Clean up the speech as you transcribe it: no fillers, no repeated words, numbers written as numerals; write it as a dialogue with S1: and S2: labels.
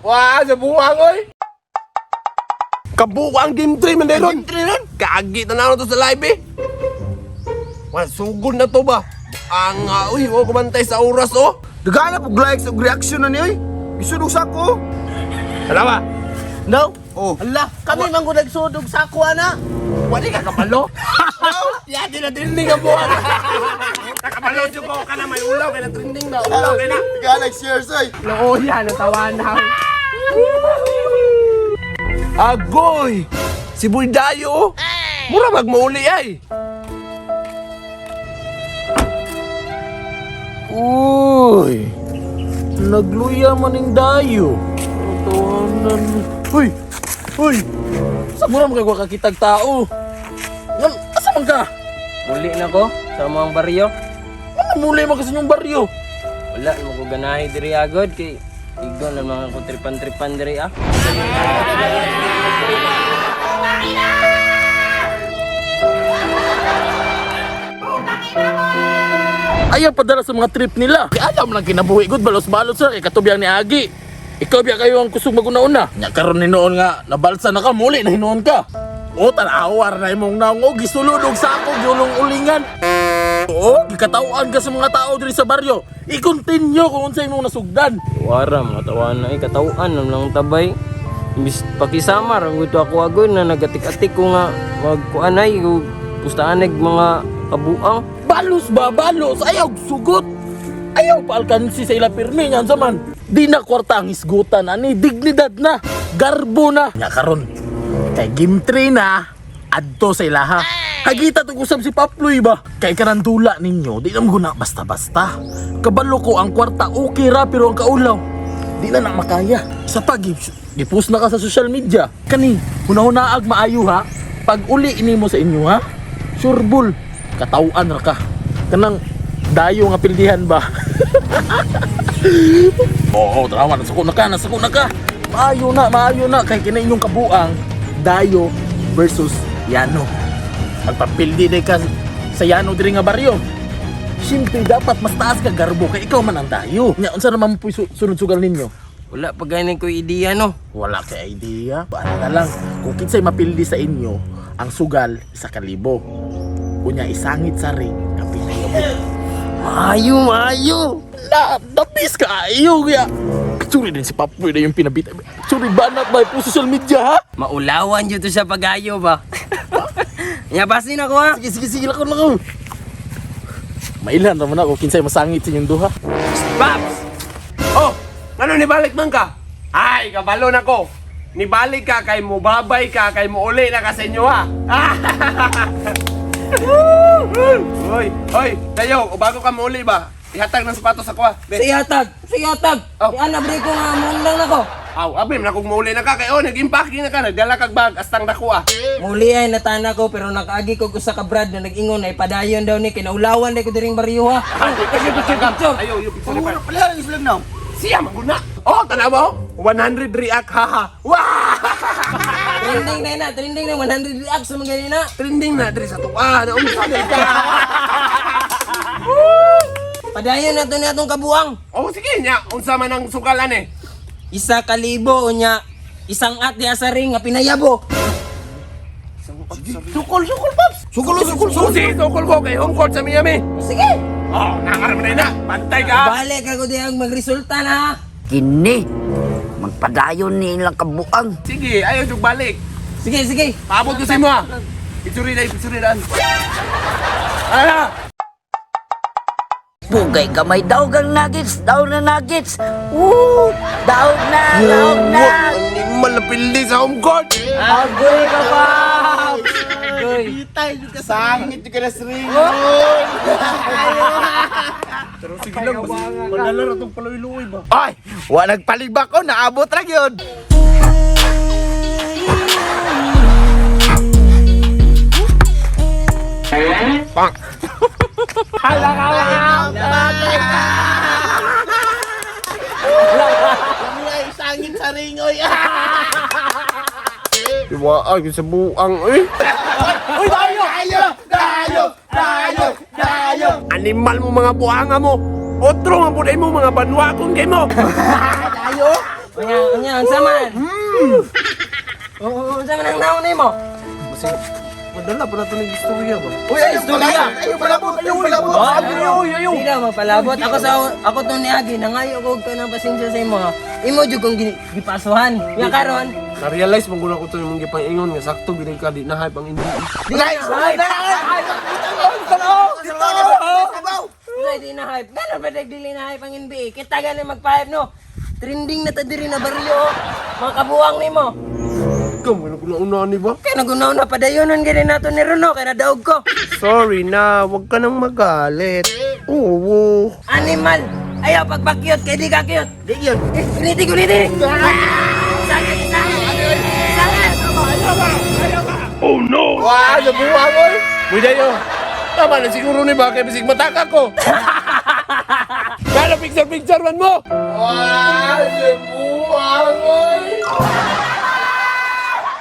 S1: Wah, sa buwang oy. Kabuang game 3 man ron. Game 3 ron. Kaagi na to sa live eh. Wah, sugod na to ba? Ang uy, oh, kumantay sa oras oh.
S2: Dagana pug likes ug reaction na ni oy. Isud og sako.
S1: Hala ba?
S2: No. Oh.
S3: Ala, kami man gud nagsudog sa ako ana.
S1: Wala ka kabalo. Ya, di na trending ang buwan. Nakabalo jud ko ka na may ulaw kay na trending na ulaw kay na.
S2: Dagana like shares oy.
S1: Looya natawa na. Agoy! Si Boy Dayo! Mura magmauli ay!
S4: Uy! Nagluya man ning dayo. Tawanan. Uy! Uy! Sa mura man kay kakitag tao. Ngan, asa man ka?
S5: Muli na ko sa mga baryo.
S4: Ano muli man ka sa inyong baryo?
S5: Wala mo ko ganahi diri agod kay igo na mga ko tripan-tripan diri ah.
S4: Ayaw padala sa mga trip nila. Kaya alam lang kinabuhi gud balos-balos ra kay katubyan ni Agi. Ikaw biya kayo ang kusog maguna-una. Nya karon ni noon nga nabalsa na ka muli na hinuon ka. O tanawar na imong naong o gisulod og sako giulong ulingan. Oo, gikatawaan ka sa mga tao diri sa baryo. I-continue kung unsa imong nasugdan.
S5: Wara mga tawana ay katawaan nam lang tabay. Imbis pakisama ra gud ako agod na nagatik-atik ko nga magkuanay ug pustaaneg mga kabuang.
S4: Balos ba balos ayaw sugot. Ayaw paalkansi sa ila pirmi nyan sa man. Di na kwarta ang hisgutan ani dignidad na, garbo na. Nya karon kay game 3 na adto sa ilaha. Kagita tug usab si Paploy ba? Kay karandula ninyo, di na mo guna basta-basta. Kabalo ko ang kwarta okay ra pero ang kaulaw di na na makaya. Sa pag gipost na ka sa social media. Kani hunahuna-ag maayo ha. Pag uli nimo sa inyo ha. Sureball katawan ra ka. Kanang dayo nga pildihan ba? Oo, tarawa, nasako na ka, nasako na ka. Maayo na kay kini inyong kabuang dayo versus Yano. Magpapildi day ka sa Yano diri nga baryo. Siyempre dapat mas taas ka garbo kay ikaw man ang dayo. Nya unsa naman po sunod sugal ninyo?
S5: Wala pa gani ko ideya no.
S4: Wala kay idea. Paano na lang, kung kinsay mapildi sa inyo, ang sugal isa kalibo. Unya isangit sa ring, kapinay.
S5: Maayo, maayo.
S4: La, dapis ka ayo kaya. Sorry din si Papoy na yung pinabita. Sorry banat ba po social media ha?
S5: Maulawan jud to sa pagayo ba. Nya basin ako ha.
S4: Sige, sige, sige, lakaw, lakaw. Mailan naman ako kinsay masangit sa inyong duha.
S5: Paps!
S1: Oh, ano nibalik man ka? Ay, kabalo na ko. Nibalik ka kay mubabay ka kay muuli na ka sa inyo ha. Hoy, hoy, tayo, o bago ka muuli ba? Ihatag ng sapatos ako ha. Be.
S5: Sa ihatag, sa ihatag.
S1: Oh.
S5: Si Ana bre ko nga muundang nako.
S1: Aw, abi man akong muuli na ka kay oh, nag-impake na ka, nagdala kag bag astang dako ah.
S5: Muli ay natana ko pero nakaagi ko usa ka brad na nag-ingon ay padayon daw ni kinaulawan day ko diring baryo ha.
S1: Picture, picture,
S5: picture.
S1: Ayo, yo, picture.
S2: Oh, pala ang islam now.
S1: Siya maguna. Oh, tanaw mo? 100 react haha. Wah!
S5: Trending na na, trending na 100 reacts sa mga ganina.
S1: Trending na diri sa tuwa, naunsa na ka.
S5: Padayon na to ni atong kabuang.
S1: Oh, sige nya, unsa man ang sukalan eh.
S5: Isa ka libo unya isang at di asa ring nga pinayabo.
S2: Sukol, sukol, Paps. Sukol, sukol, sukol.
S1: Susi, sukol ko kay home court sa Miami.
S5: Sige.
S1: Oh, nangaram na na. Pantay ka.
S5: Balik ako di ang magresulta na ha.
S6: Kini, magpadayon ni ilang kabuang.
S1: Sige, ayaw jug balik.
S5: Sige, sige.
S1: Paabot ko sa imo ah. Picture na, picture na. Ala!
S6: Pugay gamay daog ang nuggets, daog na nuggets. Woo! Daog na, daog na.
S1: Animal na pildi sa home court.
S5: Agoy ka pa. Agoy.
S2: Bitay jud ka sangit jud ka na sa ring.
S1: Pero sige lang, madala ra tong paloy-luoy ba.
S2: Ay, wa nagpalibak ko, naabot ra gyud. Hala ka. Sangit sa ring oy.
S1: Iwa ay sa buang eh.
S2: Uy, dayo! Dayo! Dayo! Dayo! Dayo!
S1: Animal mo mga buanga mo. Otro man pud mo mga banwa kung kay mo.
S2: Dayo!
S5: Unya, unya, unsa man? Oo, unsa man ang naon nimo?
S1: Madala pa na ito ng istorya ba?
S2: Uy, ayaw pala. Ayaw palabot. Ayaw palabot.
S1: Ayaw, ayaw!
S5: Hindi na mapalabot. Ako sa ako to ni Agi nangayo ko og kanang pasensya sa imo ha. Imo jud kong gipasuhan. Nya karon,
S1: Na-realize mong guna ko ito yung mga gipangingon nga sakto binay ka di na hype ang NBA.
S5: di na hype.
S2: Dito!
S5: Wala, di na hype. Gano'n ba dili na hype ang NBA? Kita gani magpa-hype no. Trending na ta diri na baryo. Oh. Mga kabuang nimo.
S1: Ikaw, may naguna-una ni ba?
S5: Kaya nagunaw na padayonon gani nato ni Runo kay nadaog ko.
S1: Sorry na, wag ka nang magalit. Oo.
S5: Animal. Ayaw pagpakyot kay di ka cute.
S3: Di yun.
S5: Eh, guniti guniti. Sakit, sakit. Sakit.
S1: Wah, nabuha ko eh. Uy, dayo. Tama na siguro ni ba kay bisig mataka ko. Kala picture picture man mo. Wah!